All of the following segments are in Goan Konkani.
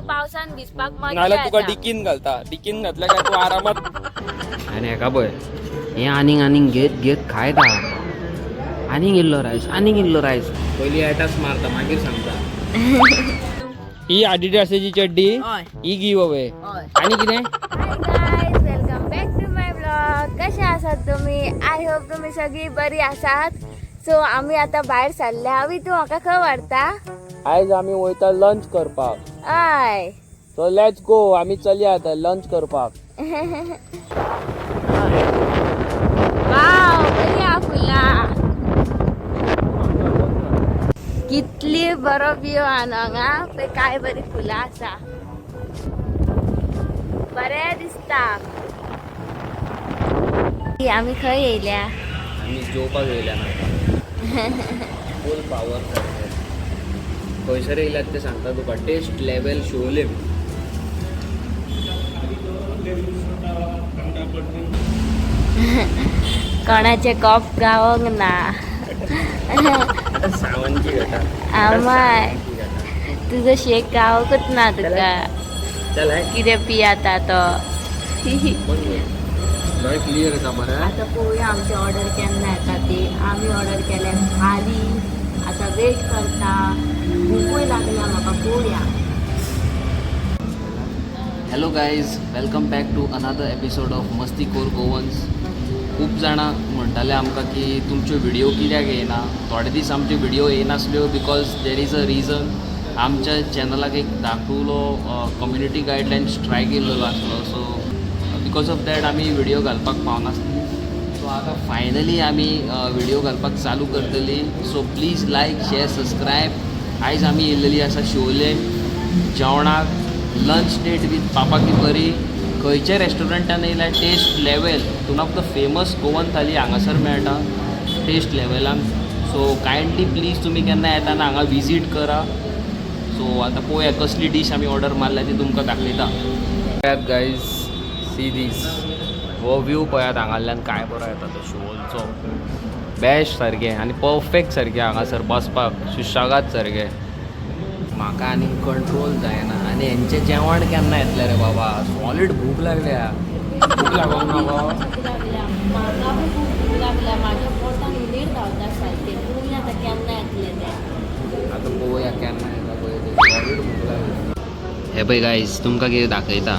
पावसान भिजपाक मजा नाल्यार तुका येता. डिकीन घालता, डिकीन घातल्या काय तूं आरामात. आनी हेका पळय, हें आनीक आनीक घेत घेत खायता. आनीक इल्लो रायस, आनीक इल्लो रायस. पयली एटास मारता, मागीर सांगता. ही आडिडासाची चड्डी, हय. ही गिव अवे. हय. आनी कितें? Hi guys, welcome back to my blog. कशे आसात तुम्ही? I hope तुम्ही सगळी बरी आसात. सो आमी आतां भायर सरल्या. अवी, तूं म्हाका खंय व्हरता? आयज आमी वयता लंच करपाक. हय. सो let's go, आमी चलया आतां लंच करपाक. वाव, बरी आहा फुलां. कितली बरो व्यू आहा न्हू हांगा. पळय काय बरी फुलां आसा, बरें दिसता. आमी खंय येयल्या? आमी जेवपाक येयल्या ना, फूल पावर. खंयसर येयल्यात ते सांगता तुका. Taste level Siolim. कोणाचे कॉप गावंक ना. सावनची घटा. आमाय, तुजो शेक गावकच ना तुका. चल. कितें पियाता तो. दोळे क्लियर येता बरें. आता पळोवया आमची ऑर्डर केन्ना येता ती. आमी ऑर्डर केल्या थाली, आता वेट करता. भुकूय लागल्या म्हाका, पळोवया. Hello guys, welcome back to another episode of Masti Khor Goans. खूब जाणां म्हणटाले आमकां की तुमच्यो व्हिडियो कित्याक येयना. थोडे दीस आमच्यो video येयनासल्यो because there is a reason. आमच्या चॅनलाक एक धाकटुलो कम्युनिटी गायडलायन स्ट्रायक येयल्लो आसलो, सो because of that आमी व्हिडियो घालपाक पावनासली. सो आतां फायनली आमी व्हिडियो घालपाक चालू करतली. So please like, share, subscribe. आयज आमी येयल्लेली आसा शिवोले जेवणाक, लंच डेट विथ पापा की परी. खंयच्या रेस्टॉरंटान येयल्यार taste level, one of the famous Goan thali हांगासर मेळटा टेस्ट लेवलान. सो कायंडली प्लीज तुमी केन्ना येताना हांगा विजीट करा. सो आतां पळोवया कसली डीश आमी ऑर्डर मारल्या ती तुमकां दाखयता. पळयात गायज, सी दीस, हो व्यू पळयात हांगासरल्यान काय बरो येता तो शिवोलचो. बेस्ट सारकें आनी परफेक्ट सारकें हांगासर बसपाक, सुशेगाद सारकें. म्हाका आनी कंट्रोल जायना. आनी हेंचें जेवण केन्ना येतलें रे बाबा? सॉलीड भूक लागल्या. भूक लागोंक ना गो? भूक लागल्या म्हाका बी, खूब भूक लागल्या. माझ्या पोटान उंदीर धांवता सारखे. पळोवया आतां केन्ना येतलें तें. आतां पळोवया केन्ना येता पळय ते. सॉलीड भूक लागली. हे पळय गायज, तुमकां कितें दाखयता.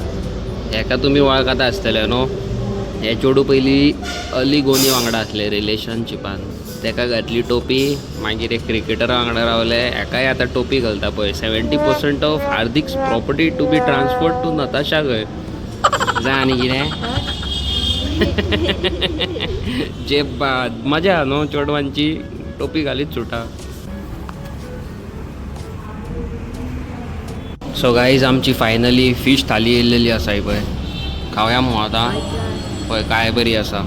हेका तुमी वळखता आसतले न्हू. हे चेडूं पयलीं अली गोनी वांगडा आसले रिलेशनशिपान, तेका घातली टोपी. मागीर एक क्रिकेटरा वांगडा रावले, हेकाय आतां टोपी घालता पळय. 70% of Hardik property to be transferred to Natasha खंय. जाय आनी कितें जे मजा न्हू, चेडवांची टोपी घालीत सुटा. सो गाईज, आमची फायनली फिश थाली येयल्लेली आसा. ही पळय, खावया मगो आतां. पळय काय बरी आसा.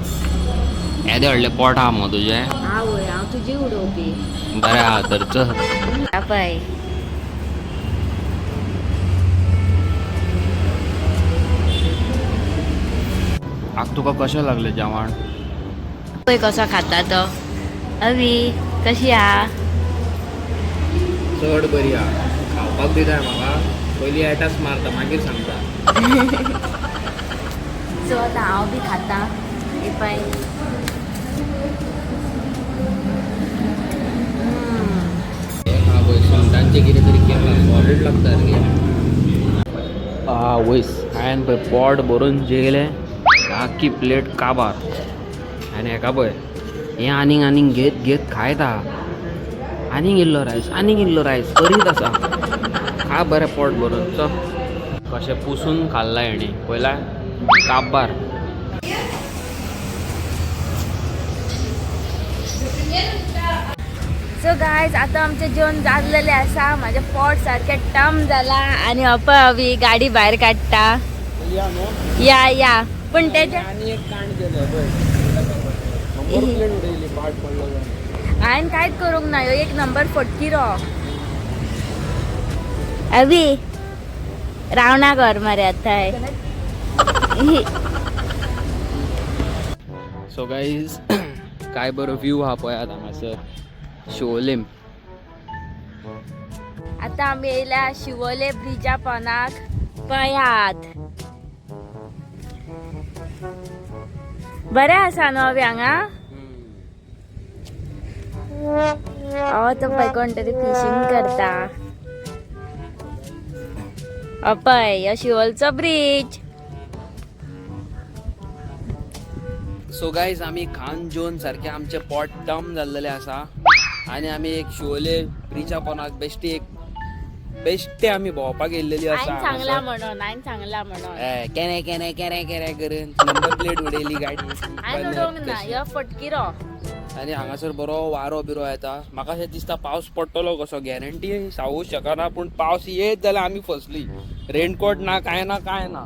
येदें व्हडलें पोट आहा मगो तुजें. आवय, हांव तुजी उडोवपी. बरें आहा तर, चल. पळय. आग, तुका कशें लागलें जेवण? पळय कसो खाता तो. अवी, कशी आहा? चड बरी आहा. खावपाक दिताय म्हाका. पयलीं एटास मारता, मागीर सांगता. सो आतां हांव बी खाता. हे पळय. हे पळय, सुंगटांचें कितें तरी केलां, सॉलीड लागता सारकें. वयस, हांवें पळय पोट भरून जेयलें, आख्खी प्लेट काबार. आनी हेका पळय, हें आनीक आनीक घेत घेत खायता. आनीक इल्लो रायस, आनीक इल्लो रायस करीत आसा. खा बरें पोट भरून, चल. कशें पुसून खाल्लां हेणें पळयला, काबार. सो गायज, आतां आमचें जेवण जाल्लेलें आसा. म्हाजें पोट सारकें टम जाला. आनी अपय अवी गाडी भायर काडटा. या या, पूण तेजे आनी एक कांड केलें पळय, नंबर प्लेट उडयली, पाट पडलो जाल्यार. हांवें कांयच करूंक ना. ह्यो एक नंबर फटकिरो. अवी, रावणा घर मरे आतां. सो गाईज, काय बरो व्यू हा पळयात हांगासर शिवोलीम. आता आमी येयल्या शिवोले ब्रिजा पोनाक. पळयात, बरें आसा न्हू अभी हांगा. हो तो पळय कोण तरी फिशींग करता. हो पळय, हो शिवोलचो ब्रिज. सो गायज, आमी खान जेवन सारकें आमचें पोट टम जाल्लेलें आसा आनी आमी एक शिवोले ब्रिजा पोनाक बेश्टी एक बेश्टे आमी भोंवपाक येयल्लेली आसा. हांवें सांगला म्हणून, हांवें सांगला म्हणून. ए, केरे केरे केरे केरे करून नंबर प्लेट उडयली गाडी. हांवें उडोवंक ना, ह्यो फटकिरो. आनी हांगासर बरो वारो बिरो येता. म्हाका अशें दिसता पावस पडटलो कसो. गॅरंटी सांगू शकना, पूण पावस येत जाल्यार आमी फसली. रेनकोट ना, कांय ना, कांय ना.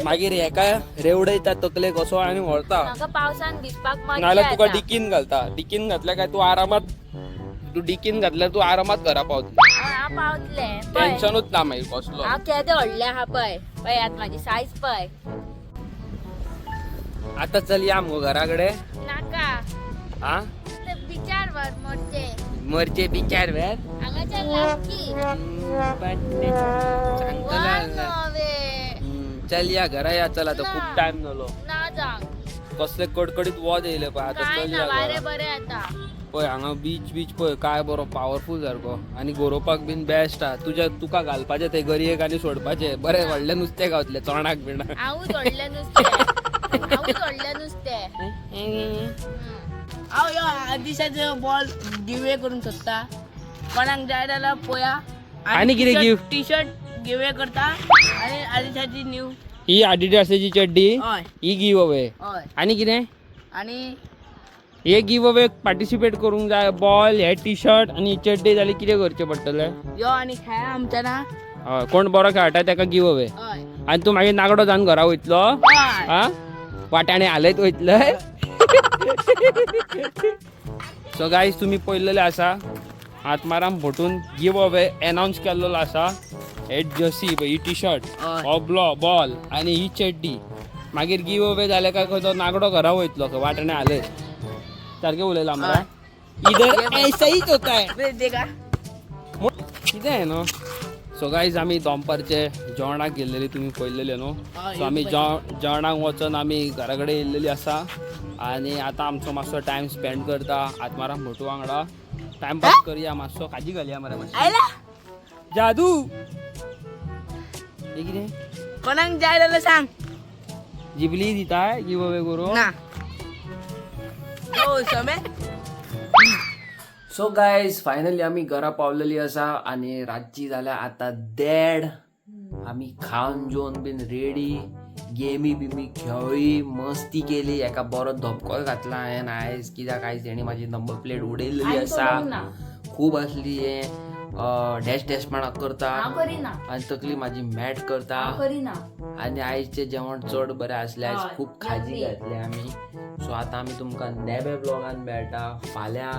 मागीर हेका रेवडयता तकले कसो आनी व्हरता. म्हाका पावसान भिजपाक मजा नाजाल्यार तुका येता. डिकीन घालता. डिकीन घातल्या काय तूं आरामात, तूं डिकीन घातल्यार तूं आरामात घरा पावतली. हांव पावतलें पळय. टेन्शनूच ना मागीर कसलो. हांव केदें व्हडलें आहा पळय. पळयात म्हाजी सायज पळय. आतां चल या मुगो घरा कडेन. नाका. आ. ते बिचार व्हर मोडचे. मरचे बिचार व्हर. हांगाच्यान लागकी. सांगतले. वर न्हू हांवें. चल या घरा, या चल. आता खूप टाइम जालो. ना जावंक. कसले कडकडीत वत येयले पळय आता. काय चल ना, या वारें घरा. बरें येता. पळय हांगा बीच, बीच पळय काय बरो पावरफूल सारको आनी गोरोवपाक बीन बेस्ट आहा. तुज्या तुका घालपाचें थंय गरयेक आनी सोडपाचें. बरें व्हडलें नुस्तें गावतलें चोणाक बिणाक. हांवूच व्हडलें नुस्तें, हांवूच व्हडलें नुस्तें. हांव ह्यो आदिशाचो बॉल गिवे करूंक सोदता. कोणाक जाय जाल्यार पळया. आनी कितें gift? T shirt give करता आनी आदिशाची न्यू. ही आडिडासाची चड्डी. हय. ही गिव अवे. हय. आनी कितें? आनी हे गिव अवे पार्टिसिपेट करूंक जाय, बॉल, हे टी शर्ट आनी ही चड्डी जाल्यार कितें करचें पडटलें? यो आनी खेळा आमच्या ना. हय, कोण बरो खेळटा ताका गिव अवे. हय. आनी तूं मागीर नागडो जावन घरा वयतलो? हय. आ, वाटाणे हालयत वयतले. सो गायज, तुमी पळयल्लेले आसा, आत्माराम भटून गिव अवे अनाउन्स केल्लो आसा. हे जर्सी, ही टी शर्ट, हय. हो बॉल आनी ही चड्डी. मागीर गिव अवे जाले काय खंय तो नागडो घरा वयतलो खंय वाटाणे हालयत. सारकें उलयलां मरे? इधर ऐसा हीच होता है. ते का. कितें न्हू. सो गायज, आमी दनपारचे जेवणाक गेल्लेली, तुमी पळयल्लेले न्हू. हय. सो आमी जेवणाक वचोन आमी घरा कडेन येयल्लेली आसा आनी आतां आमचो मातसो टायम स्पेंड करता आत्माराम भटू वांगडा. टायमपास करया मातसो, काजी घालया मरे मातशी. आयला. जादू हे कितें? कोणाक जाय जाल्यार सांग. जिबली दिता गिव अवे करून? ना ओ समे. सो गायज, फायनली आमी घरा पावलेली आसा आनी रातची जाल्या आतां 1:30. आमी खावन जेवन बीन रेडी, गेमी बिमी खेळ्ळी, मस्ती केली. एका बरो धपकोय घातला हांवें आयज, कित्याक आयज तेणी म्हाजी नंबर प्लेट उडयल्ली हांवें आसा. करूंक ना. खूब आसली हें डॅश डॅशपणां करता. हांव करिना. आनी तकली म्हाजी मॅट करता. हांव करिना. आनी आयचें जेवण चड बरें आसलें आयज. हय, खूब खाजी यम्मी. घातली आमी. सो आतां आमी तुमकां नेवे ब्लॉगान मेळटा फाल्यां.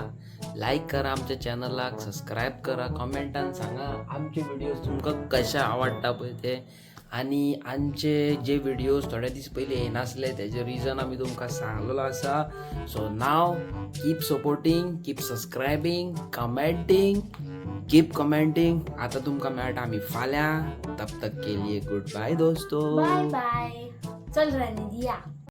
लायक करा आमच्या चॅनलाक, सबस्क्रायब करा, कमेंटान सांगा आमचे व्हिडियोज तुमकां कशे आवडटा पळय ते. आनी आमचे जे व्हिडियोज थोडे दीस पयलीं येनासले तेजे रिजन आमी तुमकां सांगलेलो आसा. So now keep supporting, keep subscribing, commenting, keep commenting. आतां तुमकां मेळटा आमी फाल्यां. तब तक के लिए गुड बाय दोस्तो. बाय बाय. चल राणी दिया.